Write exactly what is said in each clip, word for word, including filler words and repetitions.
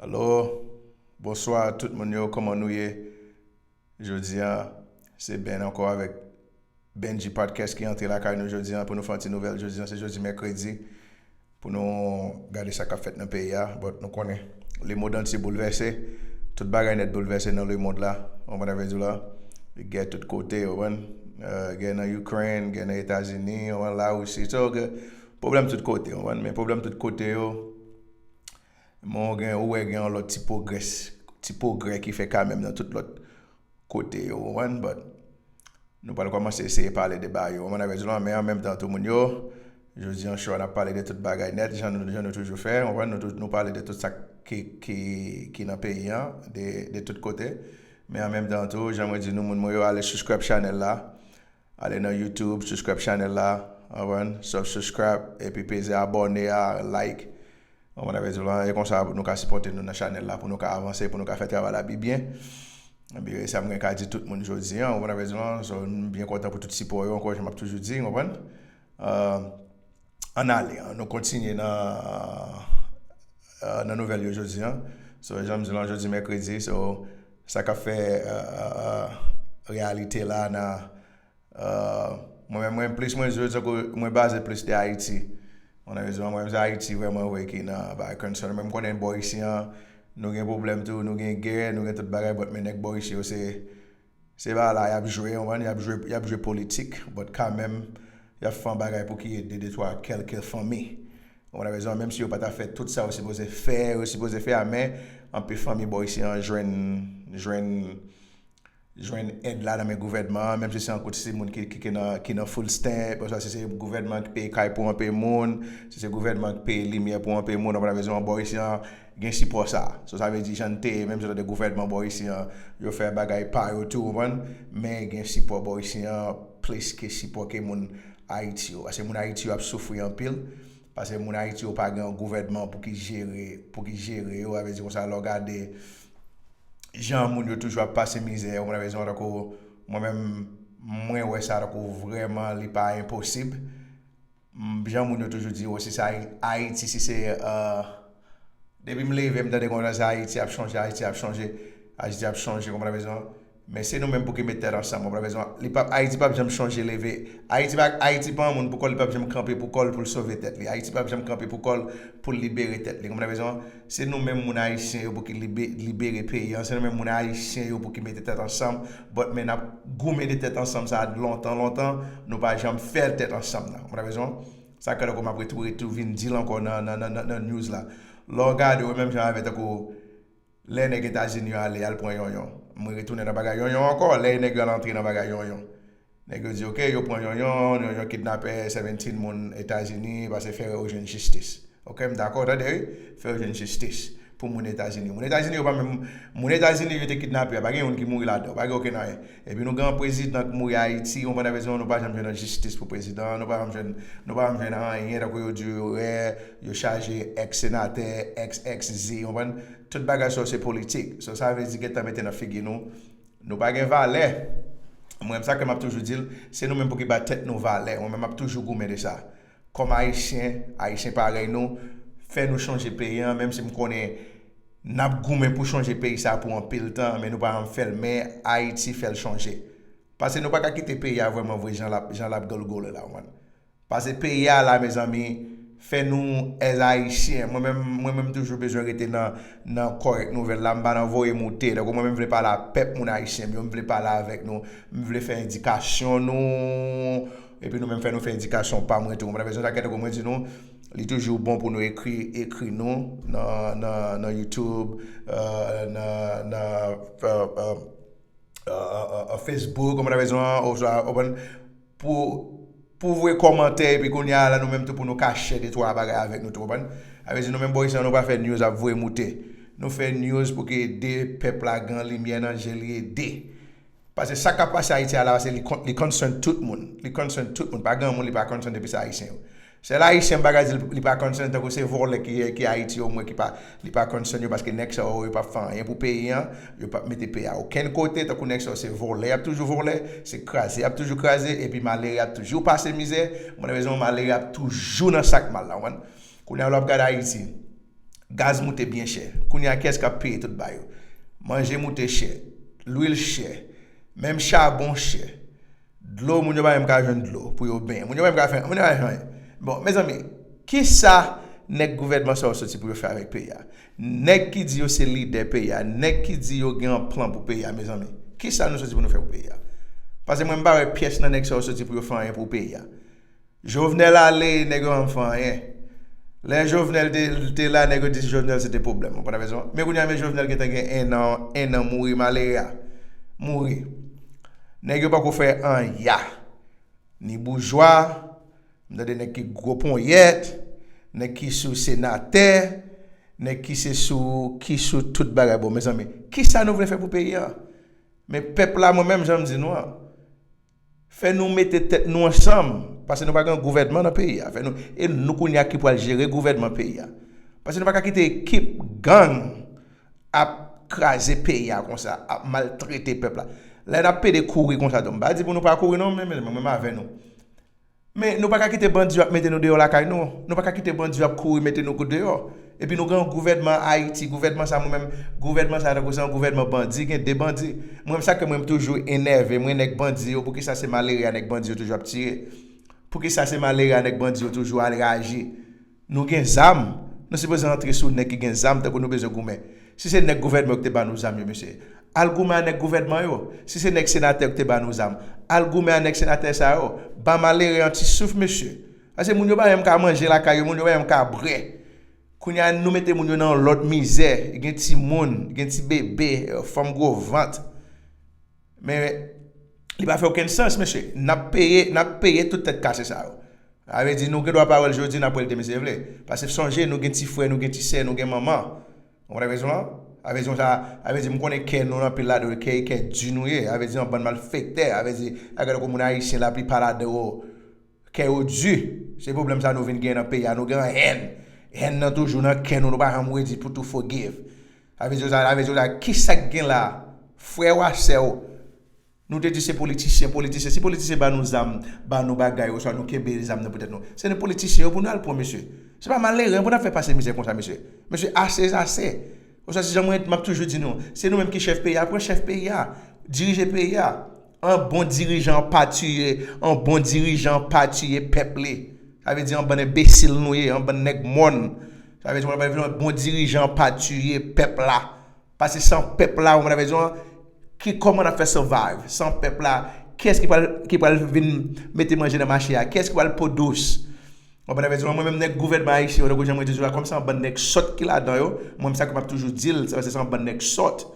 Alo, bonswa tout moun yo, kòman nou ye? Jodi a, se Ben ankò avèk Benji Podcast ki antre lakay nou jodi a pou nou fè yon ti nouvèl. Jodi a, se jodi mèkredi pou nou gade sa k ap fèt nan peyi a. But nou konnen, lemond antye boulvèse, tout bagay nèt boulvèse nan lemond la. Ou konprann sa m vle di w la? Gè tout kote, ou konprann? Euh, gè nan Ukraine, gè nan Etazini, ou konprann, Larisi, so, gè pwoblèm tout kote, ou konprann? Men pwoblèm tout kote yo, men ou gen, ou wè gen yon lòt ti pwogrès, ti pwogrè ki fè kanmenm nan tout lòt kote yo, ou konprann? But nou pral kòmanse eseye pale de bagay yo, ou konprann sa m vle di w la? Men an menm tan tou moun yo, jodi an show a n ap pale de tout bagay nèt, jan nou, jan nou toujou fè, ou konprann? Nou tou-, nou pale de tout sa ki, ki, ki nan peyi an, de, de tout kote. Men an menm tan tou, jan mwen di nou moun mwen yo, ale subscribe channel la, ale nan YouTube, subscribe channel la, ou konprann? Sub-, subscribe, epi peze abòne a, like. Ou konprann sa m vle di w la? E konsa nou ka sipòte nou nan channel la pou nou ka avanse, pou nou ka fè travay la pi byen. Epi sa m gen ka di tout moun jodi an, ou konprann sa m vle di w la? So, m byen kontan pou tout sipò yo ankò, jan m ap toujou di, ou konprann? Euh, ann ale, an, nou kontinye nan, euh, nan nouvèl yo jodi an. So, jan m di w la, jodi mèkredi, so, sa k ap fè, euh, euh, euh, reyalite la nan, euh, mwen menm, mwen plis, mwen, jodi an, mwen baze plis de Ayiti. Ou konprann sa m vle di w la? Mwen menm, se Ayiti vrèman vre ki nan bagay concern. Mwen, m konnen bò isi an, nou gen pwoblèm tou, nou gen gè, nou gen tout bagay, but men nèg bò isi yo, se, se bagay la y ap jwe, ou konprann? Y ap jwe, y ap jwe politik, but kanmenm, y ap fè yon bagay pou ki ede de twa kèlke fanmi. Ou konprann sa m vle di w la? Menm si yo pa ta fè tout sa yo sipoze fè, yo sipoze fè a, men anpil fanmi bò isi an jwenn, jwenn, jwenn èd la nan men gouvènman an, menm si se yon kout timoun ki, ki, ki nan, ki nan food stamp, oswa si se gouvènman ki peye kay pou anpil moun, si se gouvènman ki peye limyè pou anpil moun, ou konprann sa m vle di w la? Bò isi an, gen sipò sa. So, sa vle di, jan n te ye, menm si w tande gouvènman bò isi an, yo fè bagay pa yo tou, ou konprann? Men gen sipò bò isi an, plis ke sipò ke moun Ayiti yo. Paske moun Ayiti yo ap soufri anpil. Paske moun Ayiti yo pa gen yon gouvènman pou ki jere, pou ki jere yo. Sa vle di konsa, lè w gade jan moun yo toujou ap pase mizè, ou konprann sa m vle di w la? Tankou mwen menm, mwen wè sa tankou vrèman li pa enposib. M, jan moun yo toujou di, o, si se Ayi-, Ayiti, si se, euh, depi m leve, m tande konsa, se Ayiti ap chanje, Ayiti ap chanje, Ayiti ap chanje, ou konprann sa m vle di w la? Men se nou menm pou ki met tèt ansanm, ou konprann sa m vle di w la? Li p ap, Ayiti p ap janm chanje leve. Ayiti pa, Ayiti pa yon moun pou kò l, li p ap janm kanpe pou kò l pou l sove tèt li. Ayiti p ap janm kanpe pou kò l pou l libere tèt li. Ou konprann sa m vle di w la? Se nou menm moun ayisyen yo pou ki libe-, libere peyi an. Se nou menm moun ayisyen yo pou ki mete tèt ansanm. But men n ap goumen de tèt ansanm sa a lontan, lontan. Nou pa janm fè l tèt ansanm nan. Ou konprann sa m vle di w la? Sa k fè tankou m ap retou-, retou-, vin di l ankò nan, nan, nan, nan, nan news la. Lè w gade, ou menm jan avè tankou lè nèg Etazini yo ale, y al pran Yonyon. Mwen retounen nan bagay Yonyon ankò, lè nèg yo al antre nan bagay Yonyon. Nèg yo di, oke, yo pran Yonyon, Yonyon kidnapè, seventeen moun Etazini, pase fè yo jwenn jistis. Oke, m dakò, tande, wi. Fè yo jwenn jistis pou moun Etazini. Moun Etazini yo pa menm, moun Etazini yo te kidnape a, pa gen youn ki mouri ladan, pa gen okenn anyen. Epi nou gen yon prezidan k mouri Ayiti, ou konprann sa m vle di w la, nou pa janm jwenn jistis pou prezidan an, nou pa janm jwenn, nou pa janm jwenn anyen, tankou yo di yo rè, yo chaje ex senatè, ex, ex zi, ou konprann? Tout bagay sa yo se politik. So, sa vle di gentan mete nan figi nou, nou pa gen valè. Mwen menm sa ke m ap toujou di l, se nou menm pou ki ba tèt nou valè. Mwen menm m ap toujou goumen de sa. Kòm Ayisyen, Ayisyen parèy nou, fè nou chanje peyi an, menm si m konnen n ap goumen pou chanje peyi sa pou anpil tan, men nou pa janm fè l. Men Ayiti fè l chanje. Paske nou pa ka kite peyi a vrèman vre jan l ap, jan l ap goulgoule la, ou konprann? Paske peyi a la, mezanmi, fè nou èz Ayisyen. Mwen menm, mwen menm toujou bezwen rete nan, nan kòrèk nouvèl la, m pa nan voye moute. Tankou mwen menm vle pale a pèp moun ayisyen m yo, m vle pale avèk nou, m vle fè endikasyon nou, epi nou menm fè nou fè endikasyon pa mwen tou. Ou konprann sa m vle di w la? Sa k fè tankou mwen di nou, li toujou bon pou nou ekri, ekri nou nan, nan, nan YouTube, euh, nan, nan, euh, euh, euh, euh, euh, Facebook, ou konprann sa m vle di w la, oswa, ou konprann, pou, pou voye kòmantè, epi kounye a la, nou menm tou pou nou ka share de twa bagay avèk nou tou, ou konprann? Sa vle di nou menm bò isi an, nou pa fè news ap voye moute. Nou fè news pou ki ede pèp la gen limyè nan je li, ede. Paske sa k ap pase Ayiti a la, se li kon-, li concern tout moun. Li concern tout moun. Pa gen moun li pa concern depi se Ayisyen yo. Sèl Ayisyen m pa ka di li pa concern, tankou se vòlè ki, ki Ayiti yo, mwen ki pa, li pa concern yo, paske nèg sa yo, yo p ap fè anyen pou peyi an, yo p ap mete peyi a okenn kote, tankou nèg sa yo se vòlè, y ap toujou vòlè, se kraze, y ap toujou kraze, epi malere ap toujou pase mizè, ou konprann sa m vle di w la, malere ap toujou nan sa k mal la, ou konprann? Kounye a lè w ap gade Ayiti, Gaz moute byen chè. Kounye a, kiyès k ap peye tout bagay yo? Manje moute chè. Lwil chè. Menm chabon chè. Dlo, moun yo pa menm ka jwenn dlo pou yo benyen. Moun yo pa menm ka fè, moun yo pa fè anyen. Bon, mezanmi, kisa nèg gouvènman sa yo soti pou yo fè avèk peyi a? Nèg ki di yo se lidè peyi a, nèg ki di yo gen yon plan pou peyi a, mezanmi, kisa nou soti pou nou fè pou peyi a? Paske mwen, m pa wè pyès nan nèg sa yo soti pou yo fè anyen pou peyi a. Jovenel ale, nèg yo pa fè anyen. Lè Jovenel te, te la, nèg yo di Jovenel se te pwoblèm. Ou konprann sa m vle di? Men kounye a, men Jovenel gentan gen ennan, ennan mouri, malere a mouri. Nèg yo pako fè anyen. Ni boujwa, m tande nèg ki gwo ponyèt, nèg ki sou senatè, nèg ki se sou, ki sou tout bagay. Bon, mezanmi, kisa nou vle fè pou peyi a? Men pèp la, mwen menm, jan m di nou an, fè nou mete tèt nou ansanm, paske nou pa gen gouvènman nan peyi a. Fè nou, e nou kounye a ki pral jere gouvènman peyi a. Paske nou pa ka kite ekip gang ap kraze peyi a konsa, ap maltrete pèp la. Lè n ap pede kouri konsa, tou, m pa di pou nou pa kouri non, men, men, men, men avè nou. Men nou pa ka kite bandi yo ap mete nou deyò lakay nou. Nou pa ka kite bandi yo ap kouri mete nou deyò. Epi nou gen yon gouvènman Ayiti, gouvènman sa, mwen menm, gouvènman sa, tankou se yon gouvènman bandi, gen de bandi. Mwen menm, sa k fè mwen, m toujou enève, mwen, nèg bandi yo, poukisa se malere a nèg bandi yo toujou ap tire? Poukisa se malere a nèg bandi yo toujou al raje? Nou gen zam, nou sipoze antre sou nèg ki gen zam, tankou nou bezwen goumen. Si se nèg gouvènman yo ki te ba nou zam yo, mesye, al goumen a nèg gouvènman yo. Si se nèg senatè yo ki te ba nou zam, al goumen a nèg senatè sa yo. Ba malere an ti souf, mesye. Paske moun yo pa menm ka manje lakay yo, moun yo pa menm ka bwè. Kounye a, nou mete moun yo nan yon lòt mizè. Gen timoun, gen ti bebe, fanm gwo vant. Men, li pa fè okenn sans, mesye. N ap peye, n ap peye tout tèt kase sa yo. Sa vle di, nou gen dwa pa wè l jodi, n ap wè l demen si Dye vle. Paske sonje, nou gen ti frè, nou gen ti sè, nou gen manman. Ou konprann rezon an? Sa vle di, sa, sa vle di, m konnen kè nou anpil ladan yo, kè, kè di nou ye. Sa vle di, yon bann malfektè. Sa vle di, a gade kou moun ayisyen laplipa ladan yo, kè yo di. Se pwoblèm sa nou vin gen nan peyi a. Nou gen hèn. Hèn nan toujou nan kè nou. Nou pa janm redi pou tou forgive. Sa vle di, sa, sa vle di, sa, kisa k gen la? Frè w a sè w. Nou te di se politisyen, politisyen. Si politisyen ba nou zam, ba nou bagay, oswa nou kenbe zam nan pou tèt nou, se nou politisyen yo pou nou al pran, mesye. Se pa malere an pou n ap fè pase mizè konsa, mesye. Mesye, ase, ase. Oswa, se jan mwen, m ap toujou di nou, se nou menm ki chèf peyi a, pran chèf peyi a, dirije peyi a. An bon dirijan pa tiye, an bon dirijan pa tiye pèp li. Sa vle di, an bann enbesil nou ye, an bann nèg mòn. Sa vle di, an bon dirijan pa tiye pèp la. Paske san pèp la, ou konprann sa m vle di w, ki, kòman n ap fè survive? San pèp la, kiyès ki pral, ki pral vin mete manje nan mache a? Kiyès ki pral pwodous? Ou konprann sa m vle di w, mwen menm, nèg gouvènman ayisyen yo, tankou jan mwen di w la, kòm se yon bann nèg sòt ki ladan yo, mwen menm sa ke m ap toujou di l, se, se yon bann nèg sòt.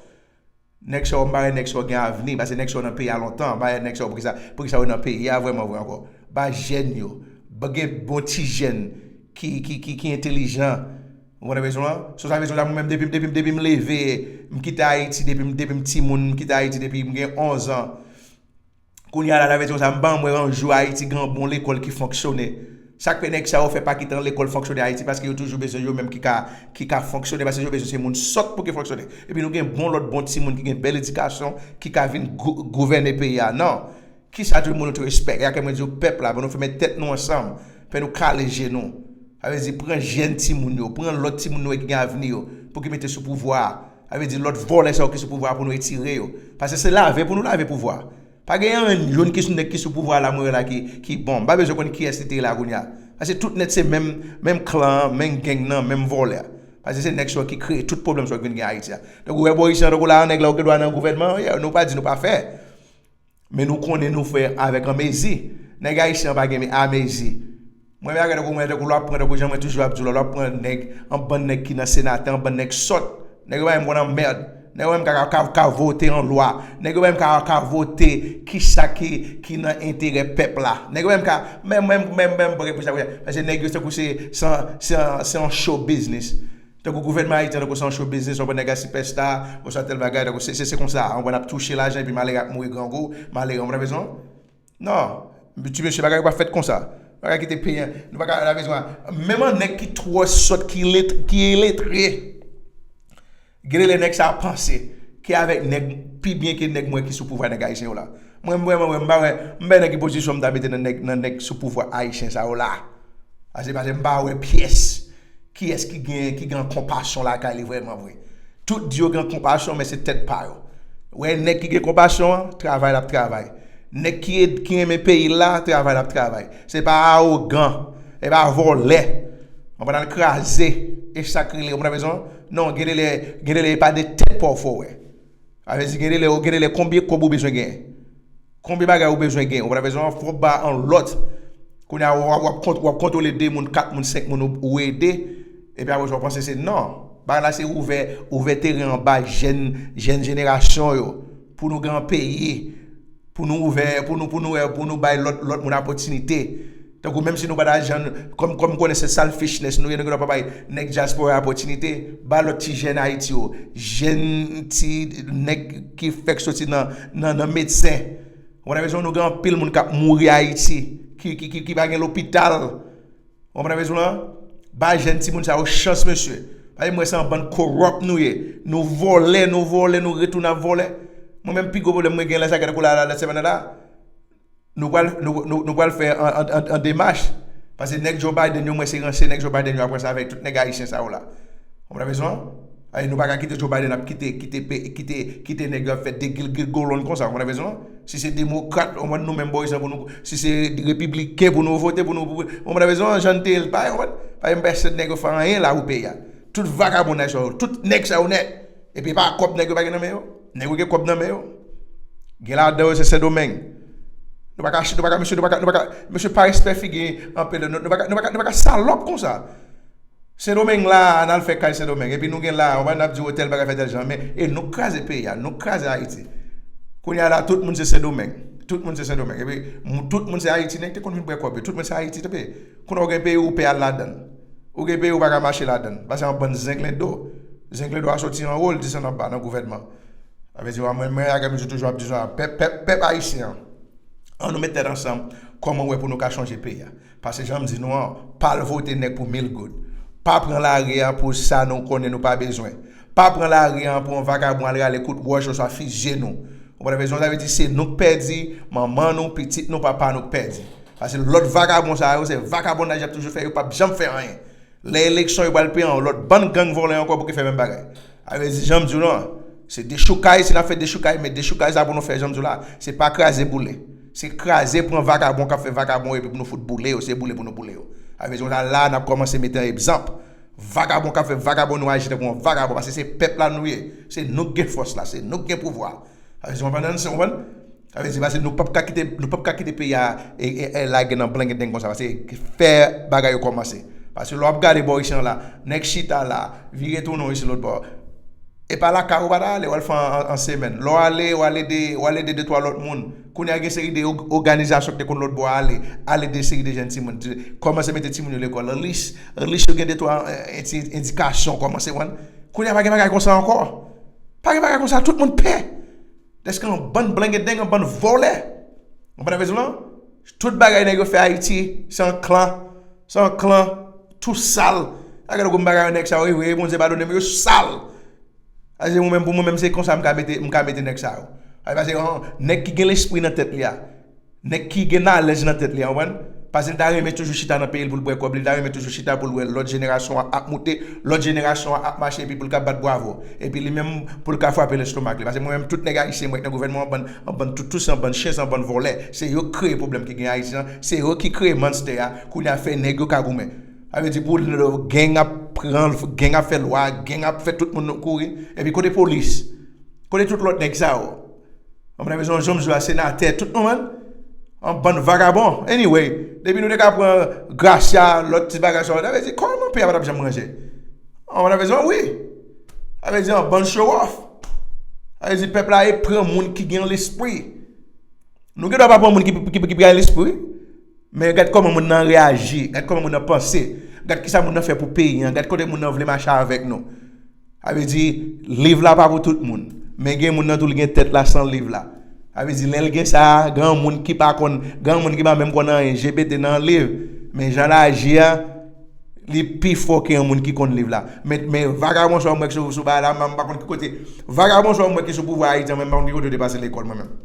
Nèg sa yo, m pa wè nèg sa yo gen avni, paske nèg sa yo nan peyi a lontan, m pa wè nèg sa yo, poukisa, poukisa yo nan peyi a vrèman vre ankò. Ba jèn yo, ba gen bon ti jèn ki, ki, ki, ki entelijan. Ou konprann sa m vle di w? So, sa vle di w la, mwen menm, depi, depi, depi m leve, m kite Ayiti, depi, depi m timoun, m kite Ayiti depi m gen onz an. Kounye a la, sa vle di w sa, m pa janm wè yon jou Ayiti gen yon bon lekòl ki fonksyone. Sa k fè nèg sa yo fè pa kite yon lekòl fonksyone Ayiti, paske yo toujou bezwen yo menm ki ka, ki ka fonksyone, paske yo bezwen se moun sòt pou ki fonksyone. Epi nou gen bon lòt bon timoun ki gen bèl edikasyon, ki ka vin gou-, gouvène peyi a. Non. Kisa tout moun out respect? E sa ke mwen di w, pèp la, pou nou fèmen tèt nou ansanm, fè nou kale je nou. Sa vle di, pran jèn timoun yo, pran lòt timoun nou wè ki gen avni yo, pou ki mete sou pouvwa a. Sa vle di, lòt vòlè sa yo ki sou pouvwa a pou nou retire yo. Paske se lave pou nou lave pouvwa a. Pa gen anyen youn ki sou nèg ki sou pouvwa a la, mwen wè la ki, ki bon. M pa bezwen konn kiyès li te ye la kounye a. Paske tout nèt se menm, menm klan an, menm gang nan, menm vòlè a. Paske se nèg sa yo ki kreye tout pwoblèm sa yo ki vin gen Ayiti a. Donk, ou wè bò isit an, tankou la, nèg la, ou gen dwa nan gouvènman an, yeah, nou pa di nou pa fè. Men nou konnen nou fè avèk anmezi. Nèg ayisyen an pa gen anmezi. Mwen, bagay tankou mwen, tankou lè w ap pran, tankou jan mwen toujou ap di w la, lè w ap pran nèg, yon bann nèg ki nan senatè, yon bann nèg sòt. Nèg yo pa menm konn anmèd. Nèg yo pa menm ka, ka, ka, ka vote yon lwa. Nèg yo pa menm ka, ka vote kisa ki, ki nan enterè pèp la. Nèg yo pa menm ka, menm, menm, menm, menm, pou sa, pou sa. Paske nèg yo tankou se, se, se, se yon show business. Tankou gouvènman Ayiti an, tankou se yon show business, yon bann nèg a sipèsta, oswa tèl bagay, tankou se, se, se konsa, yon bann ap touche lajan, epi malere ap mouri grangou, malere, yon bann rezon. Non, ti mesye, bagay yo pa fèt konsa. Nou pa ka kite peyi an, nou pa ka, la bezwen, menm an nèg ki twò sòt, ki let-, ki iletre, gen de lè nèg sa panse ke avèk nèg, pi byen ke nèg mwen ki sou pouvwa nèg ayisyen yo la. Mwen, mwen, mwen, mwen, m pa wè, m pa wè nan ki pozisyon m ta mete nan nèg, nan nèg sou pouvwa ayisyen sa yo la. Paske, paske m pa wè pyès Kiyès ki gen, ki gen konpasyon lakay li vrèman vre? Tout di yo gen konpasyon, men se tèt pa yo. Wè, nèg ki gen konpasyon an, travay l ap travay. Nèg ki, ki renmen peyi l la, travay l ap travay. Se pa awogan, e pa vòlè. Ann pral kraze, e sa k rele, ou konprann sa m di w? Non, gen de lè, gen de lè, e pa de tèt pa w fò w wè. Sa vle di, gen de lè, gen de lè, konbyen kòb ou bezwen genyen? Konbyen bagay ou bezwen genyen? Ou pa ta bezwen, fò w ba an lòt. Kounye a, w ap, w ap kont-, w ap kontwole de moun, kat moun, senk moun ou, ou ede. Epi apre sa, w panse se non. Bagay la, se ouvè, ouvè teren an ba jèn, jèn jenerasyon yo. Pou nou gen yon peyi. Pou nou ouvè, pou nou, pou nou, pou nou bay lòt, lòt moun opòtinite. Tankou menm si nou pa ta janm, kòm, kòm konnen se selfishness nou ye, nou genlè pa bay nèg dyaspora opòtinite, ba lòt ti jèn Ayiti yo, jèn ti nèg ki fèk soti nan, nan, nan medsen. Ou konprann sa m di w? Nou gen anpil moun k ap mouri Ayiti, ki, ki, ki, ki pa gen lopital. Ou konprann sa m di w la? Ba jèn timoun sa yo chans, mesye. Paske m wè se yon bann corrupt nou ye. Nou vòlè, nou vòlè, nou retounen ap vòlè. Mwen menm, pi gwo pwoblèm mwen gen la, sa gade kou la, la, la, semèn la. Nou pral, nou, nou, nou pral fè an, an, an, an demach. Paske nèg Joe Biden yo, mwen se ranse nèg Joe Biden yo ap ranse avèk tout nèg ayisyen sa yo la. Ou konprann sa m di w? Ay, nou pa ka kite Joe Biden ap kite, kite, pe- kite, kite nèg yo ap fè degilgilgolonn konsa, ou konprann sa m di w? Si se demokrat, ou konprann, nou menm bò isan pou nou, si se repibliken pou nou vote, pou nou, pou, ou konprann sa m di w? Jan n te ye l pa, ou konprann? Pa gen pèsonn nèg yo fè anyen la pou peyi a. Tout vagabon nèg sa yo, tout nèg sa yo nèt. Epi pa kòb nèg yo pa gen nan men yo. Nèg yo gen kòb nan men yo. Gen ladan yo se Sendomeng. Nou pa ka, nou pa ka, mesye, nou pa ka, nou pa ka, mesye, pa respè figi anpil, nou, nou pa ka, nou pa ka, nou pa ka salòp konsa. Sendomeng la, n al fè kay Sendomeng. Epi nou gen la, ou pa n ap di w tèl bagay fè tèl jan. Men, e nou k kraze peyi a, nou k kraze Ayiti. Kounye a la, tout moun se Sendomeng. Tout moun se Sendomeng. Epi, mou- tout moun se Ayiti, nèg te konn vin pran kòb yo. Tout moun se Ayiti, te pe. Kounye a ou gen peyi ou pè al ladan l. Ou gen peyi ou pa ka mache ladan l. Paske yon bann zenglendo. Zenglendo a soti anwo, l desann anba nan gouvènman. Sa vle di, mwen, mwen, Agamizou toujou ap di sa, pèp, pèp, pèp ayisyen an. An nou met tèt ansanm, kòman wè pou nou ka chanje peyi a. Paske jan m di nou an, pa al vote nèg pou mil goud. Pa pran lari a pou sa nou konnen nou pa bezwen. Pa pran lari a pou yon vagabon al rale kout wòch oswa fizye nou. Ou konprann sa m di w? Sa vle di se nou k pèdi, manman nou, pitit nou, papa nou k pèdi. Paske lòt vagabon sa yo, se vagabonnaj y ap toujou fè, yo p ap janm fè anyen. Lè eleksyon, yo pral peye yon lòt bann gang vòlè ankò pou ki fè menm bagay. Sa vle di, jan m di w lan, se dechoukay, si n ap fè dechoukay, men dechoukay sa pou nou fè, jan m di w la, se pa kraze boule. Se kraze, pran vagabon k ap fè vagabon epi pou nou fout boule yo, se boule pou nou boule yo. Sa vle di, konsa la, n ap kòmanse mete an egzanp. Vagabon k ap fè vagabon, nou aji tankou yon vagabon, paske se pèp la nou ye. Se nou k gen fòs la, se nou k gen pouvwa. Sa vle di, w konprann, w konprann? Sa vle di, paske nou p ap ka kite, nou p ap ka kite peyi a e, e, e lage nan blengedeng konsa, paske fè bagay yo kòmanse. Paske lè w ap gade bò isan la, nèg chita la, vire tounen w isi lòt bò. E pa lakay ou pa ta ale, w al fè an, an, an semèn. Lè w ale, w al ede, w al ede de twa lòt moun. Kounye a gen seri de òg- òganizasyon ki te konn lòt bò a ale, al ede seri de jèn timoun. Kòmanse mete timoun yo lekòl. At least, at least yo gen de twa, eh, edi- edikasyon, kòmanse, konprann? Kounye a pa gen bagay konsa ankò. Pa gen bagay konsa, tout moun pè. Dèske yon bann blengedeng, yon bann vòlè. Ou konprann sa m di w lan? Tout bagay nèg yo fè Ayiti, se yon klan. Se yon klan tou sal. A gade kòm bagay nèg sa yo, e vre, Bondye padone m, yo sal. Sa vle di mwen menm, pou mwen menm, se konsa m ka mete, m ka mete nèg sa yo. Sa vle di, paske yon nèg ki gen lespri nan tèt li a, nèg ki gen nalèj nan tèt li a, w konprann? Paske l ta renmen toujou chita nan peyi l pou l pran kòb li, l ta renmen toujou chita pou l wè lòt jenerasyon an ap moute, lòt jenerasyon an ap mache, epi pou l ka bat bwavo. Epi li menm, pou l ka frape lestomak li. Paske mwen menm, tout nèg ayisyen mwen k nan gouvènman an, bann, an bann tout, tout se yon bann chen, se yon bann vòlè. Se yo k kreye pwoblèm ki gen Ayiti an, se yo ki kreye monster a, kounye a fè nèg yo ka goumen. Sa vle di pou l, gang ap pran, gang ap fè lwa, gang ap fè tout moun kouri. Epi kote polis? Kote tout lòt nèg sa yo? Ann pran bezwen yon Jan Mzou a senatè, tout nou menm. Yon bann vagabon. Anyway, depi nou te ka pran Gracia, lòt ti bagay sa yo, sa vle di kòman peyi a pa t ap janm ranje? Ann pran bezwen, wi. Sa vle di yon bann show off. Sa vle di pèp la e pran moun ki gen lespri. Nou gen dwa pa pran moun ki, ki, ki, ki gen lespri. Men gad kòman moun nan reyaji, gad kòman moun nan panse, gad kisa moun nan fè pou peyi an, gad kote moun nan vle mache avèk nou. Sa vle di, liv la pa pou tout moun. Men gen moun nan tou, li gen tèt la san liv la. Sa vle di, lè l gen sa, gen moun ki pa konn, gen moun ki pa menm konn anyen, je pete nan liv. Men jan l aji a, li pi fò ke yon moun ki konn liv la. Men, men vagabon sa w wè ki sou, sou bagay la, m pa konn ki kote. Vagabon sa w wè ki sou pouvwa Ayiti an, men m pa konn ki kote yo te pase lekòl, mwen menm.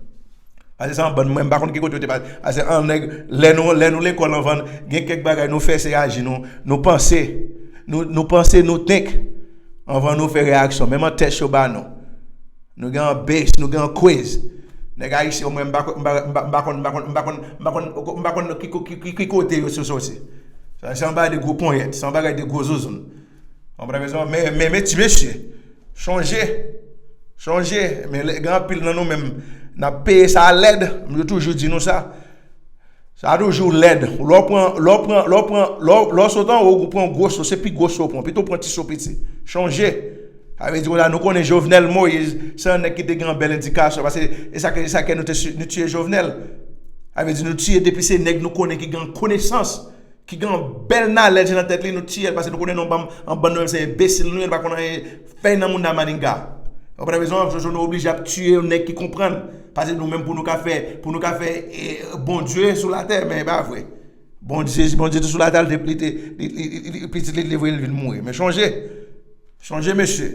Paske se yon bann, mwen, m pa konn ki kote yo te pase. Paske an nèg, lè nou, lè nou lekòl anvan, gen kèk bagay nou fè, se aji nou, nou panse. nou, nou panse, nou think anvan nou fè reyaksyon. Menm an tèt yo ba nou. Nou gen an base, nou gen an quiz. Nèg ayisyen, mwen, m pa konn, m pa konn, m pa konn, m pa konn, m pa konn, m pa konn ki, ki, ki, ki kote yo sou soti. Sa se yon bagay de gwo ponyèt, se yon bagay de gwo zouzoun. Konprann rezon? Men, men, men ti mesye, chonje, chonje, men lè, gen anpil nan nou menm, n ap peye sa lèd, m toujou di nou sa. Sa toujou lèd. Lè w pran, lè w pran, lè w pran, lè w, lè w sot anwo, ou pran gwo so, se pi gwo so w pran. Pito w pran ti so piti. Chonje. Sa vle di konsa, nou konnen Jovenel Moïse, se yon nèg ki te gen yon bèl endikasyon. Paske e sa ke, e sa ke nou te, nou tiye Jovenel. Sa vle di nou tiye depi se nèg nou konnen ki gen konesans, ki gen yon bèl knowledge nan tèt li, nou tiye l. Paske nou konnen nou bann, yon bann nou menm se enbesil, nou, nou pa konn anyen, fèy nan moun nan maninga. Ou konprann rezon an? Jojo, nou oblije ap tiye yon nèg ki konprann. Paske nou menm pou nou ka fè, pou nou ka fè eh, Bondye sou latè, men e pa vre. Bondye, Bondye te sou latè, li te, li te, li, li, li, pitit li, li voye l vin mouri. Men chonje, chonje mesye,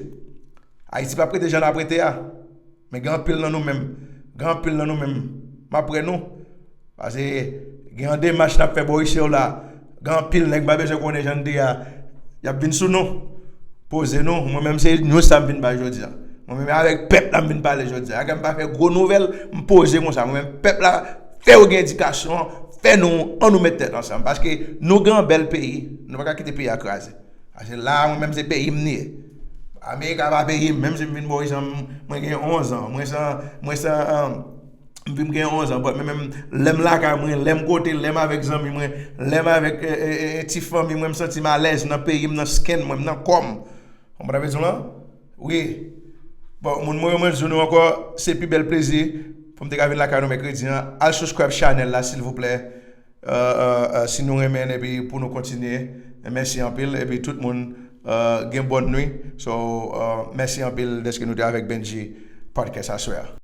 Ayiti p ap rete jan l ap rete a. Men gen anpil nan nou menm, gen anpil nan nou menm, m ap wè nou. Paske gen yon demach n ap fè bò isit la. Gen anpil nèg m pa bezwen konnen jan n te a. Y ap vin sou nou. Poze nou. Mwen menm se news sa m vin bay jodi a. Mwen menm avèk pèp la m vin pale jodi a. Akè m pa fè gwo nouvèl, m poze konsa. Mwen menm pèp la, fè yo gen edikasyon, fè nou, an nou met tèt ansanm. Paske nou gen yon bèl peyi. Nou pa ka kite peyi a kraze. Paske la, mwen menm se peyi m li ye. Amerika pa peyi m, menm si m vin bò ijan, mwen gen onz an. Mwen se, mwen se, um, m vin gen onz an, but mwen menm, lè m lakay mwen, lè m kote, lè m avèk zanmi mwen, lè m avèk eh, eh, eh, eh, ti fanmi mwen, m santi m alèz nan peyi m, nan skin mwen, m nan kò m. Konprann sa m vle di w lan? Wi. Bon, moun mwen yo, mwen di nou ankò, se pi bèl plezi pou m te ka vin lakay nou mèkredi an. Al subscribe channel la, silvouplè. Euh, euh, euh, si nou renmen n epi pou nou kontinye, mèsi anpil. Epi tout moun, euh, gen bòn nwi. So, euh, mèsi anpil dèske nou te avèk Benji Podcast aswè a.